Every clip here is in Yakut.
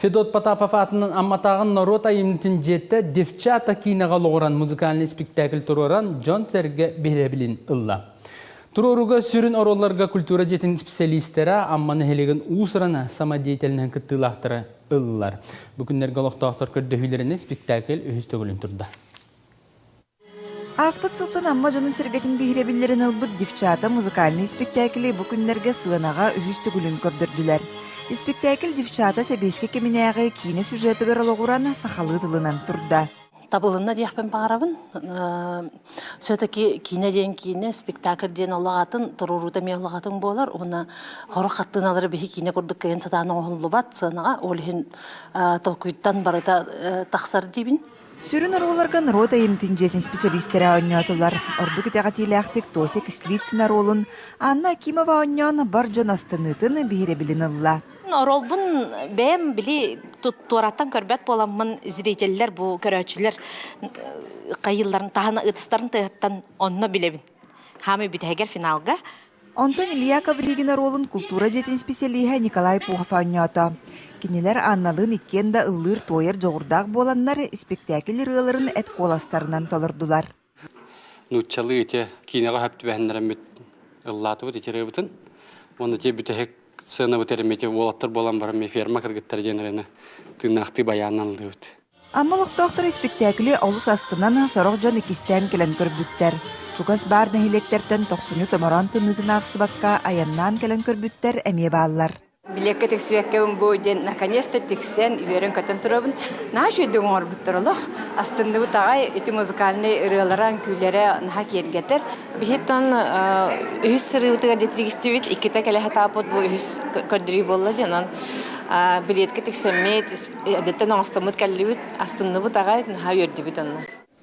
Федот Потапов аатынан Амматааҕы норуот айымньытын дьиэтэ «Девчата» киинэҕэ олоҕуран музыкальнай спектакль туруоран дьон-сэргэ биһирэбилин ылла. Туруорууга сүрүн оруолларга культура дьиэтин специалистара Амма нэһилиэгин уус-уран самодеятельноһын кыттыылаахтара ыллылар. Бу күннэргэ олохтоохтор көрдөһүүлэринэн спектакль үһүс төгүлүн турда. Ааспыт сылтан Амма дьонун-сэргэтин биһирэбиллэрин ылбыт «Девчата» музыкальнай испиктээкили бу күннэргэ сыанаҕа үһүс төгүлүн көрдөрдүлэр. Испиктээкил «Девчата» сэбиэскэй кэминээҕи киинэ сюжетыгар олоҕуран сахалыы тылынан турда. Табылынна диэхпин баҕарабын. Все-таки киинэ диэн киинэ, спектакль диэн олох атын, туруоруута эмиэ олох атын буолар. Уонна сорох хартыыналары биһи киинэ курдук кыайан сатаан оҥоһуллубат сыанаҕа. Ол иһин толкуйтан барыта тахсар диибин. Сүрүн оруолларга норуот айымньытын дьиэтин исписэлиистэрэ оонньоотулар. Ордук итэҕэтиилээхтик Тося Кислицына оруолун Анна Акимова оонньоон бар дьон астыныытын, биһирэбилин ылла. Оруолбун бэйэм били туораттан көрбөт буоламмын зрителлэр бу көрөөччүлэр хайыылларын таһына ытыстарын тыаһыттан онно билэбин. Хаамый бүтэһигэр финалга. Онтон Илья Ковригин оруолун култуура дьиэтин исписэлииһэ Николай Пухов оонньоото. Кинилэр Анналыын иккиэн да ыллыыр-туойар дьоҕурдаах буоланнар, испиктээкил ырыаларын эт куоластарынан толордулар. Нууччалыы ити киинэҕэ сөп түбэһиннэрэммит ыллаатыбыт ити ырыабытын. Уонна ити бүтэһик сценабыт эрэ ити уолаттар буолан баран ферма кыргыттара диэн эрэни тыыннаахтыы байааннан ыллыыбыт. Амма олохтоохторо испиктээкили олус астынан, сорох дьон иккистээн кэлэн көрбүттэр. Чугас баар нэһилиэктэртэн тохсунньу томороон тымныытын аахсыбакка айаннаан кэлэн көрбүттэр эмиэ бааллар. Билиэккэ тиксибэккэбин бу диэн наконец-то тиксэн үөрэн-көтөн турабын. Наһаа үчүгэйдик оҥорбуттар олох. Астынныбыт аҕай ити музыкальнай ырыалара, үҥкүүлэрэ наһаа киэргэтэр. Биһиттэн үһүс сырыыбытыгар дьэ иккитэ кэлэ сатааппыт бу үһүс көрдөрүү буолла дьэ онон билиэткэ тиксэммит Эрдэттэн оҥостоммут кэллибит, астынныбыт аҕай, наһаа үөрдүбүт онно.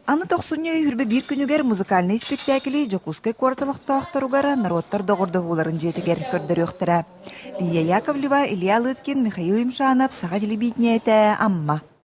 Аны тохсунньу үһүрбэ биир күнүгэр музыкальнай испиктээкили Дьокуускай куорат олохтоохторугар норуоттар доҕордоһууларын дьиэтигэр көрдөрүөхтэрэ. Лия Яковлева, Илья Лыткин, Михаил Юмшанов, Саха телевидениетэ, Амма.